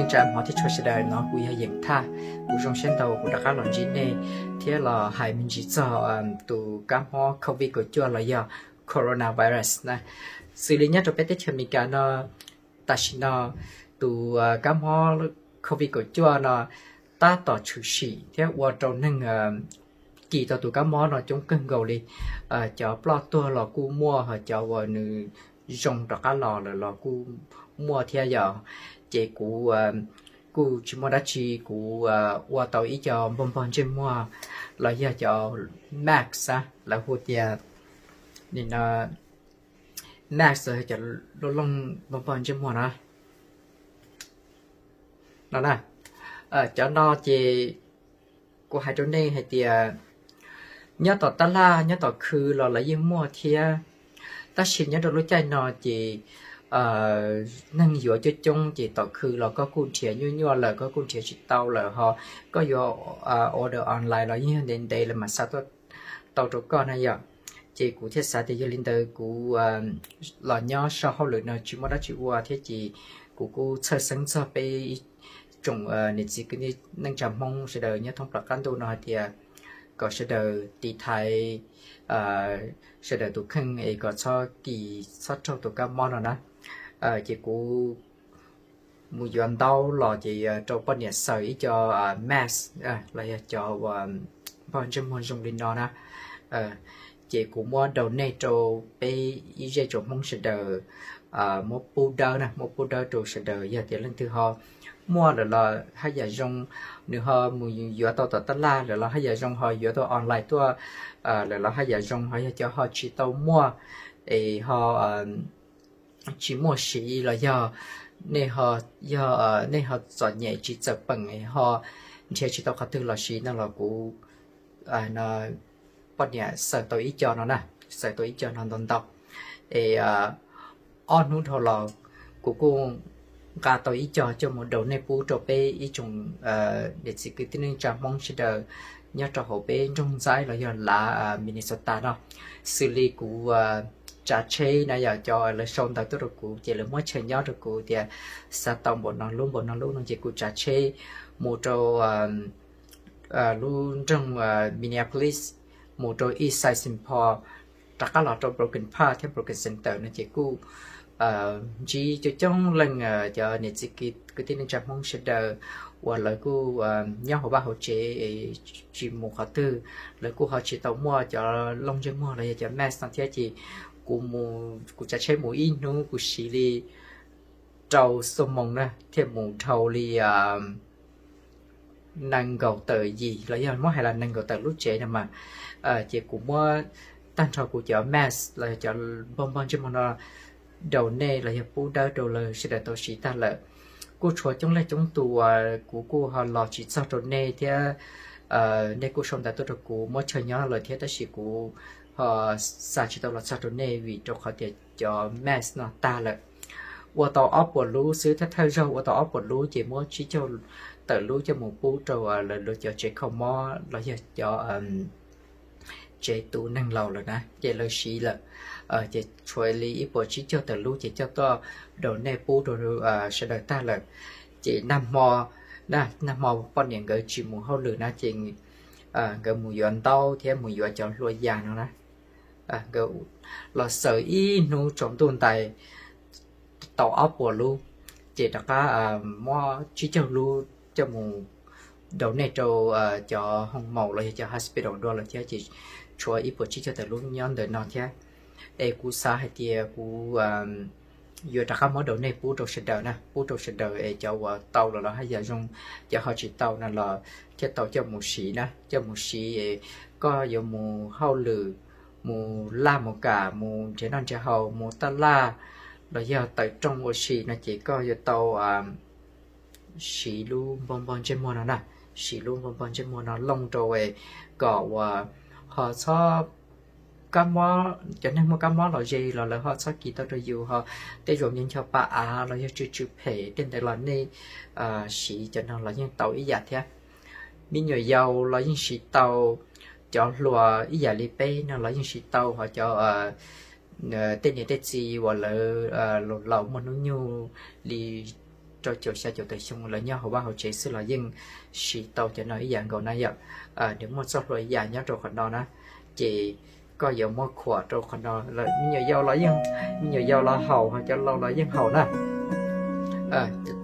Tsoom hmov thiab tshua sawv daws, no kuv yog Yeem Thaj. Kuv zoo siab ntau kuv rov qab los ntsib nej thiab los hais me ntsis txog tus kab mob covid kaum cuaj los yog coronavirus na. Xws li nyob rau peb teb chaws Amelikas no, tam sim no tus kab mob covid kaum cuaj no tab tom tshwm sim thiab ua rau neeg kis tau tus kab mob no coob kawg nkaus li. Cov ploj tuag los kuj muaj, ho cov uas nws zoo rov qab los lawm los kuj muaj thiab yom. Ces kuv kuj tsis muaj dab tsi, kuv ua tau ib co npog npog ntsej muag los yog cov mask, lawv hu tias mask, cov looj npog npog ntsej muag no no na. Cov no ces kuv hais rau nej hais tias nyob tom tab laj nyob tom khw los lawv yeej muaj thiab. Tab sis nyob rau lub caij no ces neeg yuav coob coob ces tom khw los koj kuj nrhiav nyuaj nyuaj lawm, koj kuj nrhiav tsis tau lawm, ho koj yuav order online los yeej yog ntev ntev lawv mam xa tuaj tau rau koj na yom. Ces kuv thiaj xav tias yog li ntawd kuv los nyob so hauj lwm no tsis muaj dab tsi ua thiab ces kuv kuj txhawj xeeb txog peb tsoom niam txiv kwv tij neej tsa Hmoob sawv daws nyob thoob plaws qab ntuj no hais tias kom sawv daws tiv thaiv sawv daws tus kheej es kom txhob kis txhob raug tus kab mob no na. Ces kuv mus yuav ntaub los ces rau poj niam xaws ib co mask los yog cov npog ntsej muag zoo li no na. Ces kuv muab donate rau peb ib zej tsoom Hmoob sawv daws, muab pub dawb na, muab pub dawb rau sawv daws. Yog tias leej twg ho muaj lawm los haj yam zoo, nws ho mus yuav tau tom tab laj lawm los haj yam zoo, ho yuav tau online tuaj lawm los haj yam zoo, ho yog cov ho tsis tau muaj es ho tsis muaj siv los yog nej ho, yog nej ho txom nyem tsis txawm peem ho nrhiav tsis tau qhov twg los siv no los kuv poj niam xaws tau ib co no na, xaws tau ib co no ntau ntau. Es ob hnub dhau los kuv kuj nqa tau ib co coj mus donate pub rau peb ib tsoom niam txiv kwv tij neej tsa Hmoob sawv daws nyob rau hauv peb nroog ntxaib los yog lav Minnesota no. Xws li kuv tsav tsheb na yom, cov lawv sau ntawv tuaj rau kuv ces lawv muab chaw nyob rau kuv tias xav tau npaum no lub npaum no lub no ces kuv tsav tsheb mus rau lub nroog Minneapolis, mus rau East Side Saint Paul, rov qab los rau Brooklyn Park thiab Brooklyn Center no ces kuj ntsib coob coob leej cov niam txiv kwv tij neej tsa Hmoob sawv daws uas lawv kuj nyob hauv vaj hauv tsev tsis mus qhov twg, lawv kuj ho tsis tau muaj cov looj ntsej muag los yog cov mask no thiab ces kuv, kuv tsav tsheb mus ib hnub kuv siv li rau xuab moos na thiaj mus dhau li nees nkaum tawm yim los yog muab hais los nees nkaum tawm lub tsev no mas. Ces kuv muab tag nrho kuv cov mask los yog cov npog npog ntsej muag no donate los yog pub dawb rau lawv sawv daws tau siv tag lawm. Kuj tshuav coob leej coob tus uas kuv kuj ho los tsis txog rau nej thiab nej kuj sau ntawv tuaj rau kuv muab chaw nyob lawm thiab tab sis kuv ho xa tsis tau los txog rau nej vim rau qhov tias cov mask no tag lawm. Ua tau ob puas lub xwb, thawj thawj zaug ua tau ob puas lub ces muab tsib caug tawm lub coj mus pub rau lawv cov tsev kho mob los yog cov tsev tu neeg laus lawm na ces lawv siv lawm. Ces tshuav li ib puas tsib caug tawm lub ces coj tuaj donate pub rau sawv daws tag lawm. Ces nag hmo, nag hmo poj niam nkawd tsis mus hauj lwm na ces nkawd mus yuav ntaub thiab mus yuav cov hlua yas no na. Nkawd los xaws ib hnub tsaus ntuj ntais tau ob puas lub, ces rov qab muab tsib caug lub coj mus donate rau cov hoo maum los yog cov hospital dua lawm thiab ces tshuav ib puas tsib caug tawm lub nyob ntawm no thiab. Es kuv xav hais tias kuv yuav rov qab muab donate pub rau sawv daws na, pub rau sawv daws es cov uas tau los los haj yam zoo, cov ho tsis tau no los thiaj tau coj mus siv na, coj mus siv es koj yuav mus hauj lwm, mus laj mus kam, mus nrhiav noj nrhiav haus, mus taj laj los yog tawm rooj ua si no ces koj yuav tau siv lub npog npog ntsej muag no na, siv lub npog npog ntsej muag no looj rau kom uas ho txhob, kab mob, cov neeg muaj kab mob los ze los lawv ho txhob kis tau rau yus, ho tej zaum nco nco pa av los yog tsw tsw phem tej ntawd los nej siv cov no los yeej tau ib yam thiab. Me nyuam yaus los yeej siv tau, cov hluas ib yam li peb no los yeej siv tau, ho cov tej niam tej txiv uas lawv laus laus muaj hnub nyoog li rau caum xya caum tawm xyoo lawv nyob hauv vaj hauv tsev xwb los yeej siv tau cov no ib yam nkaus na yom. Nws muaj txoj hlua yam nyob rau qhov no na, ces koj yuav muab khuam rau qhov no lawm, me nyuam yaus los yeej, me nyuam yaus los haus, ho cov laus los yeej haus na.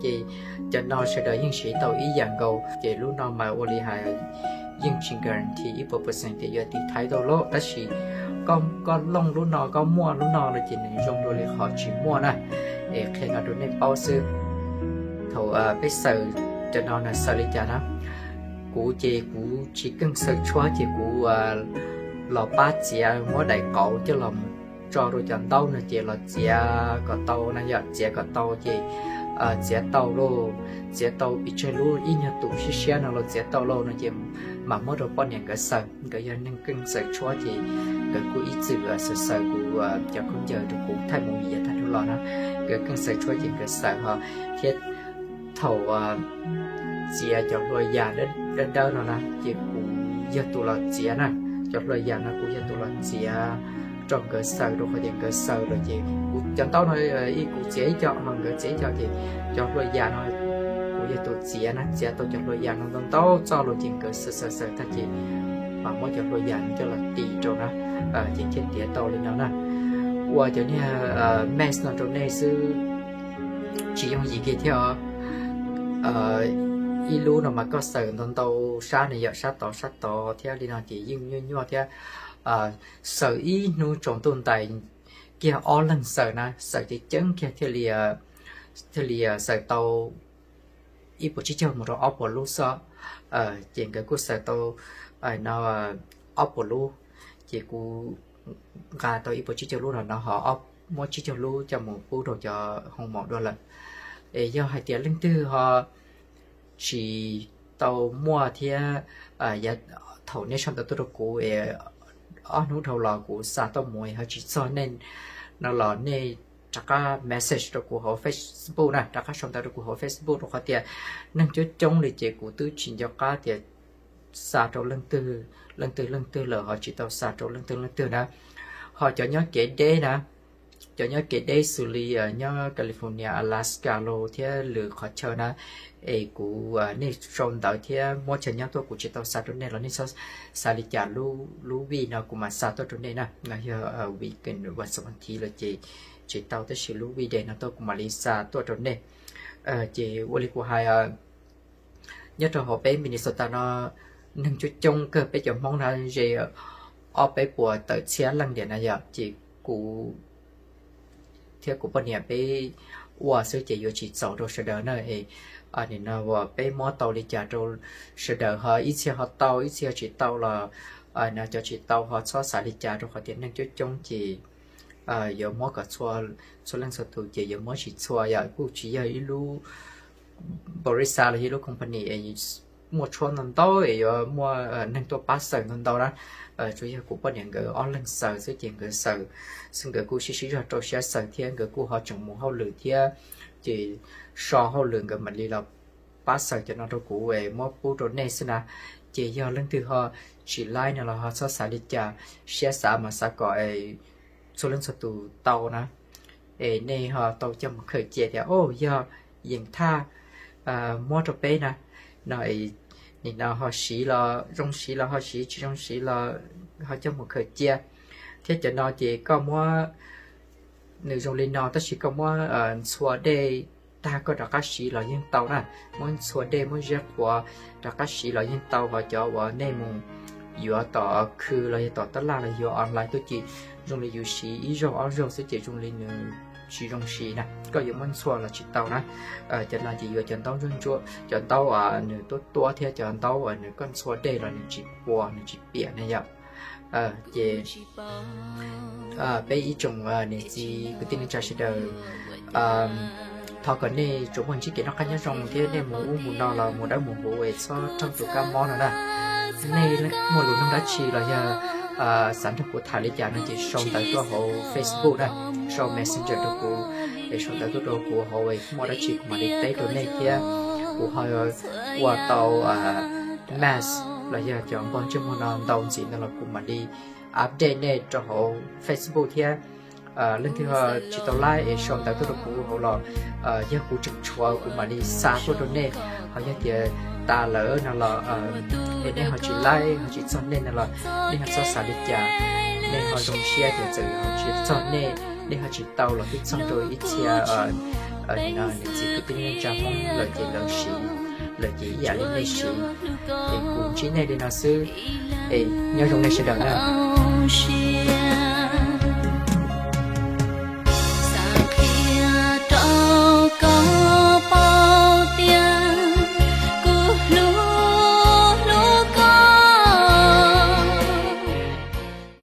Ces cov no sawv daws yeej siv tau ib yam nkaus, ces lub no mas ua li hais yeej tsis guarantee ib puas percent tias yuav tiv thaiv tau lawm, tab sis koj looj lub no, koj muaj lub no no ces nws zoo dua li qhov tsis muaj na. Es qhia no rau nej paub xwb. Thaum peb xaws cov no na xaws li cas na, kuv ces kuv tsis keej xaws tshuab ces kuv los pab txiav muab daim qauv coj los mus tso rau cov ntaub no ces los txiav kom tau na yom, txiav kom tau ces txiav tau lauj, txiav tau pes tsawg lub ib nyuag tus siab siab no los txiav tau lauj no ces mam muab rau poj niam nkawd xaws. Nkawd yog neeg keej xaws tshuab ces nkawd kuj ib txwm xaws xaws kuv cov khaub ncaws rau kuv thaij movie yav tag dhau los na. Nkawd keej xaws tshuab ces nkawd xaws ho thiab. Thaum txiav cov hlua yam dawb dawb no na ces kuv yog tus los txiav na, cov hlua yam no kuv yog tus los txiav rau nkawd xaws, rau qhov tias nkawd xaws lawm ces kuv cov ntaub no ib kuv txiav ib co ho nkawd txiav ib co ces cov hlua yam no kuv yog tus txiav na, txiav tau cov hlua yam no ntau ntau txoj los ces nkawd xaws xaws xaws tag ces mam muab cov hlua yam no coj los tis rau na, ces thiaj tiav tau li no na. Ua cov niag mess no rau nej xwb, tsis yooj yim kiag thiab os. Ib lub no mas koj xaws ntau ntau sab ne yom, sab tod sab tod thiab li no ces yeej nyuaj nyuaj thiab. Xaws ib hnub tsaus ntuj ntais kiag ob leeg xaws na, xaws ceev ceev kiag thiaj li, thiaj li xaws tau ib puas tsib caug mus rau ob puas lub xwb. Ces nkawd kuj xaws tau no ob puas lub, ces kuv nqa tau ib puas tsib caug lub no no ho muab tsib caug lub coj mus pub rau cov hoo maum dua lawm. Es yog hais tias leej twg ho tsis tau muaj thiab, thaum nej sau ntawv tuaj rau kuv es ob hnub dhau los kuv xa tuaj mus ho tsis txog nej no los nej rov qab message rau kuv hauv Facebook na, rov qab sau ntawv rau kuv hauv Facebook, rau qhov tias neeg coob coob li ces kuv twb tsis nco qab tias xa rau leej twg leej twg leej twg lawm ho tsis tau xa rau leej twg leej twg na. Ho cov nyob kev deb na, cov nyob kev deb xws li nyob California, Alaska los thiab lwm qhov chaw na, es kuv, nej sau ntawv thiab muab chaw nyob tuaj kuv tsis tau xa rau nej los nej txhob xav li cas, lub vij no kuv mam xa tuaj rau nej na, no yog weekend vas xaum vas thiv lawm ces tsis tau, tab sis lub vij de no tuaj kuv mam li xa tuaj rau nej. Ces ua li kuv hais, nyob rau hauv peb Minnesota no neeg coob coob kawg, peb cov Hmoob na ze ob peb puas tawm txhiab leej tiam no yom, ces kuv thiab kuv poj niam peb ua xwb ces yuav tsis txaus rau sawv daws na. Nim no uas peb muab tau li cas rau sawv daws ho ib txhia ho tau ib txhia tsis tau los, no cov tsis tau ho txhob xav li cas rau qhov tias neeg coob coob ces yuav muab kom txhua, txhua leej txhua tus ces yuav muab tsis txhua yom, kuj tsis yog ib lub npaum li xav los yog ib lub company es muaj tshuab ntau ntau es yuav muaj neeg tuaj pab xaws ntau ntau na. Tsuas yog kuv poj niam nkawd ob leeg xaws xwb ces nkawd xaws xwb, nkawd kuj sib sib zog rau siab xaws thiab nkawd kuj ho tseem mus hauj lwm thiab, ces so hauj lwm nkawd mam li los pab xaws cov no rau kuv es muab pub rau nej xwb na. Ces yog leej twg ho tsis laib no los ho txhob xav li cas, siab xav mas xav kom txhua leej txhua tus tau na, es nej ho tau coj mus khaws cia tias, o, yog Yeem Thaj muab rau peb na, no nim no ho siv los zoo siv los ho siv, tsis zoo siv los ho coj mus khaws cia. Thiab cov no ces koj muab, nws zoo li no tab sis koj muab ntxhua dej tag koj rov qab siv los yeej tau na. Muab ntxhua dej muab ziab qhuav rov qab siv los yeej tau, ho cov uas nej mus yuav tom khw los yog tom tab laj los yuav online tuaj ces zoo li yus siv ib zaug ob zaug xwb ces zoo li nws tsis zoo siv na, koj yuav muab ntxhua los tsis tau na. Cov no ces yuav cov ntaub ntsuab ntsuab, cov ntaub nws tuab tuab thiab cov ntaub uas nws koj ntxhua dej los nws tsis puas nws tsis piam na yom. Ces peb ib tsoom niam txiv kwv tij neej tsa sawv daws, thov kom nej tsuas muaj ntsib kev noj qab nyob zoo thiab nej mus ub mus no los mus dawb mus huv es txhob raug tus kab mob no na. Nej muaj lus nug dab tsi los yog xav nrog kuv tham li cas no ces sau ntawv tuaj hauv Facebook na, sau Messenger rau kuv, es sau ntawv tuaj rau kuv hauv es muaj dab tsi kuv mam li teb rau nej thiab. Kuv ho ua tau mask los yog cov npog ntsej muag no ntau ntxiv no los kuv mam li update nej rau hauv Facebook thiab. Leej twg ho tsis tau like es sau ntawv tuaj rau kuv hauv los, yog kuv tseem tshuav kuv mam li xa tuaj rau nej. Ho yog tias tas lawm no los es nej ho tsis like ho tsis txog nej no los nej ho txhob xav li cas. Nej ho zoo siab tias txawm ho tsis txog nej, nej ho tsis tau los twb txog rau ib txhia niam txiv kwv tij neej tsa Hmoob lawm ces lawv siv, lawv ces ib yam li nej siv. Es kuv ntsib nej li no xwb, es nyob zoo nej sawv daws nawb.